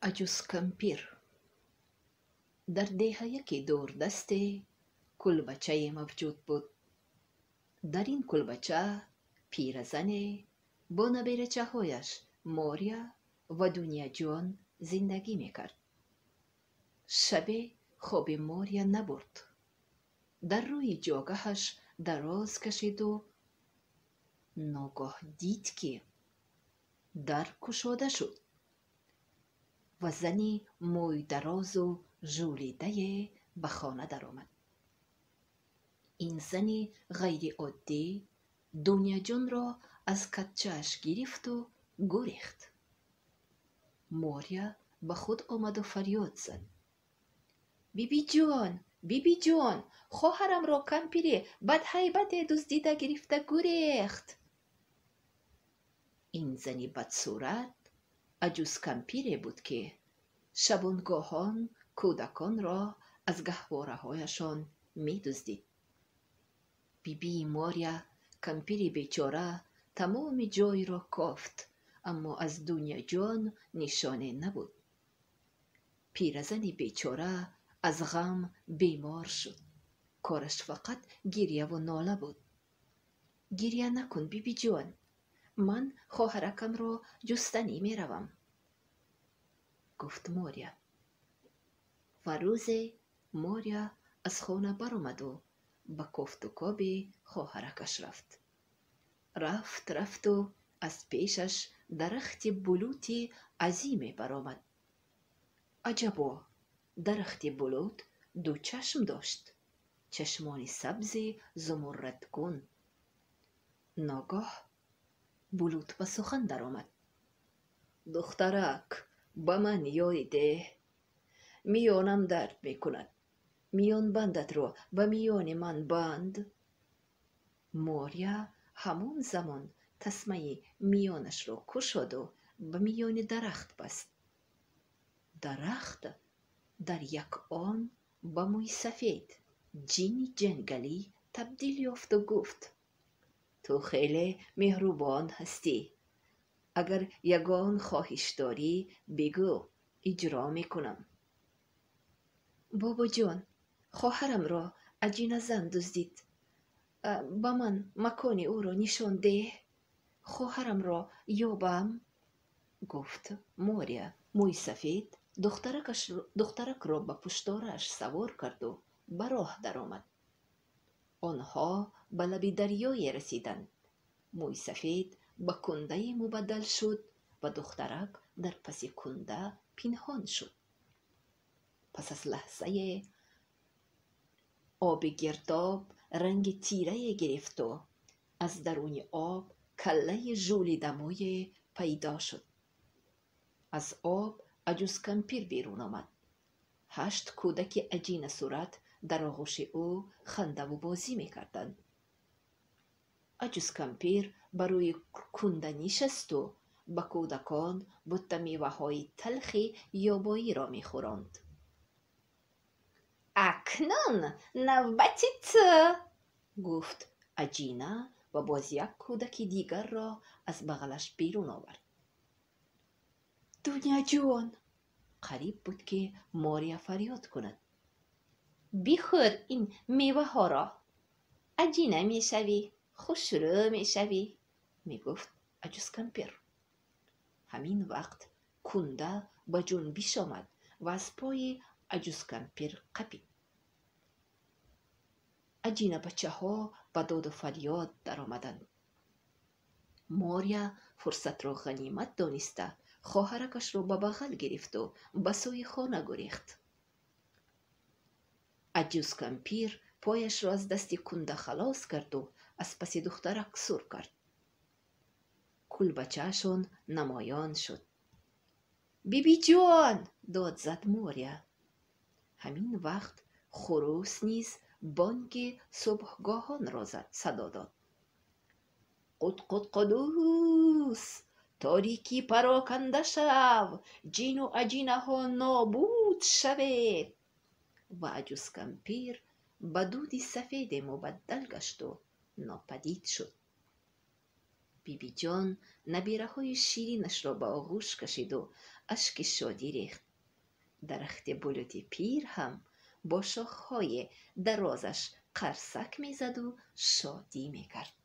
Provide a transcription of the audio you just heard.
Аҷузкампир. Дар деҳаяки дурдасте кулбачае мавҷуд буд. Дар ин кулбача пиразане бо наберачаҳояш Моря ва Дуняҷон зиндагӣ мекард. Шабе хоби Моря набурд. Дар рӯи ҷогаҳаш дароз кашиду ногоҳ дид, ки дар кушода шуд ва зани мӯйдарозу жӯлидае ба хона даромад. Ин зани ғайриоддӣ Дуняҷонро аз катчааш гирифту гурехт. Моря ба худ омаду фарёд зад: «Бибиҷон, бибиҷон, хоҳарамро кампири бадҳайбате дуздида гирифта гурехт!» Ин зани бадсурат аҷузкампире буд, ки шабонгоҳон кӯдаконро аз гаҳвораҳояшон медуздид. Бибии Моря кампири бечора тамоми ҷойро кофт, аммо аз Дуняҷон нишоне набуд. Пиразани бечора аз ғам бемор шуд. Кораш фақат гирьяву нола буд. «Гирья накун, бибиҷон, ман хоҳаракамро ҷустанӣ меравам», гуфт Моря. Ва рӯзе Моря аз хона баромаду ба кофтукоби хоҳаракаш рафт. Рафт, рафту аз пешаш дарахти булути азиме баромад. Аҷабо, дарахти булут ду чашм дошт, чашмони сабзи зумуррадгун. Ногоҳ булут ба сухан даромад: «Духтарак, ба ман ёрӣ деҳ, миёнам дард мекунад, миёнбандатро ба миёни ман банд». Моря ҳамон замон тасмаи миёнашро кушоду ба миёни дарахт баст. Дарахт дар як он ба мӯйсафед, ҷини ҷангалӣ табдил ёфту гуфт: «Ту хеле меҳрубон ҳастӣ. Агар ягон хоҳиш дорӣ, бигӯ, иҷро мекунам». «Бобоҷон, хоҳарамро аҷиназан дуздид. Ба ман макони ӯро нишон деҳ, хоҳарамро ёбам», гуфт Моря. Мӯйсафед духтаракро ба пушторааш савор карду ба роҳ даромад. Онҳо ба лаби дарёе расиданд. Мӯйсафед ба кундае мубаддал шуд ва духтарак дар паси кунда пинҳон шуд. Пас аз лаҳзае оби гирдоб ранги тирае гирифту аз даруни об каллаи жӯлидамӯе пайдо шуд. Аз об аҷузкампир берун омад. Ҳашт кӯдаки аҷинасурат дар оғӯши ӯ хандаву бозӣ мекарданд. Аҷузкампир ба рӯи кунда нишасту ба кӯдакон буттамеваҳои талхи ёбоиро мехӯронд. «Акнун навбати ту», гуфт аҷина ва боз як кӯдаки дигарро аз бағалаш берун овард. «Дуняҷон!» Қариб буд, ки Моря фарёд кунад. «Бихӯр ин меваҳоро, аҷина мешавӣ, хушрӯ мешавӣ», мегуфт аҷузкампир. Ҳамин вақт кунда ба ҷунбиш омад ва аз пои аҷузкампир қапид. Аҷинабачаҳо ба доду фарёд даромаданд. Моря фурсатро ғанимат дониста, хоҳаракашро ба бағал гирифту ба сӯи хона гурехт. Аҷузкампир пояшро аз дасти кунда халос карду аз паси духтарак сур кард. Кулбачаашон намоён шуд. «Бибиҷон!» дод зад Моря. Ҳамин вақт хурӯс низ бонги субҳгоҳонро садо дод: «Қут-қут-қуддус! Торикӣ пароканда шав, ҷину аҷинаҳо нобуд шавед!» Ва аҷузкампир ба дуди сафеде мубаддал гашту нопадид шуд. Бибиҷон набираҳои ширинашро ба оғӯш кашиду Ашки шодӣ рехт. Дарахти булути пир ҳам бо шохҳои дарозаш қарсак мезаду шодӣ мекард.